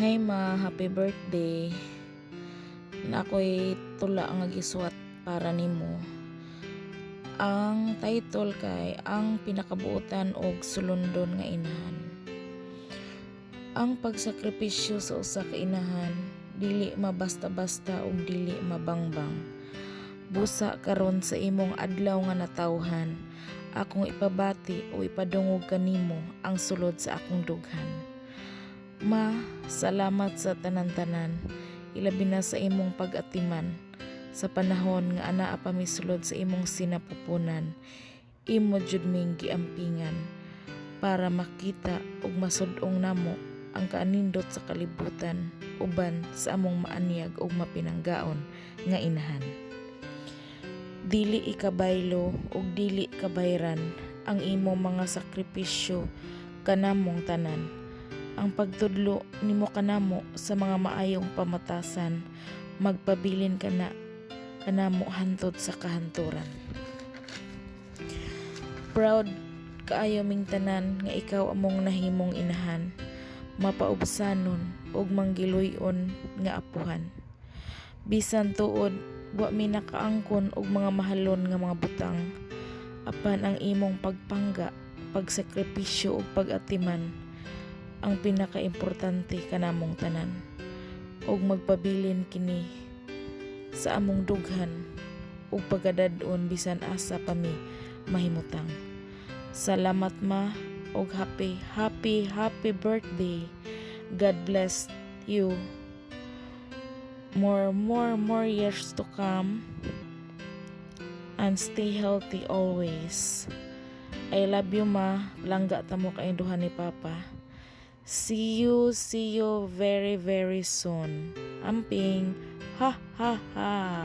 Hi ma, happy birthday. Naa ko'y tula nga gisuwat para nimo. Ang title kay "Ang Pinakabuotan og Sulondon nga Inahan". Ang pagsakripisyo sa usa ka inahan dili mabasta-basta ug dili mabangbang. Busa karon sa imong adlaw nga natawhan, akong ipabati o ipadungog kanimo ang sulod sa akong dughan. Ma, salamat sa tanan-tanan, ilabi na sa imong pag-atiman. Sa panahon nga anaa pa mi sulod sa imong sinapupunan, imo jud ming giampingan para makita ug masud-ong namo ang kaanindot sa kalibutan uban sa among maanyag ug mapinanggaon nga inahan. Dili ikabaylo ug dili kabayran ang imong mga sakripisyo kanamong tanan. Ang pagtudlo nimo kanamo sa mga maayong pamatasan, magpabilin kana kanamo hantod sa kahanturan. Proud kaayo ming tanan nga ikaw among nahimong inahan, mapaubsanon ug manggiluy-on nga apuhan. Bisan tuod wa mi nakaangkon og mga mahalon nga mga butang, apan ang imong pagpangga, pagsakripisyo ug pag-atiman ang pinakaimportante kanamong tanan ug magpabilin kini sa among dughan ug pagkadad-on bisan asa pa mi mahimutang. Salamat, ma, ug happy, happy, happy birthday. God bless you. More, more, more years to come and stay healthy always. I love you, ma. Langga ta mo kayong duha ni Papa. See you very, very soon. Amping. Ha, ha, ha.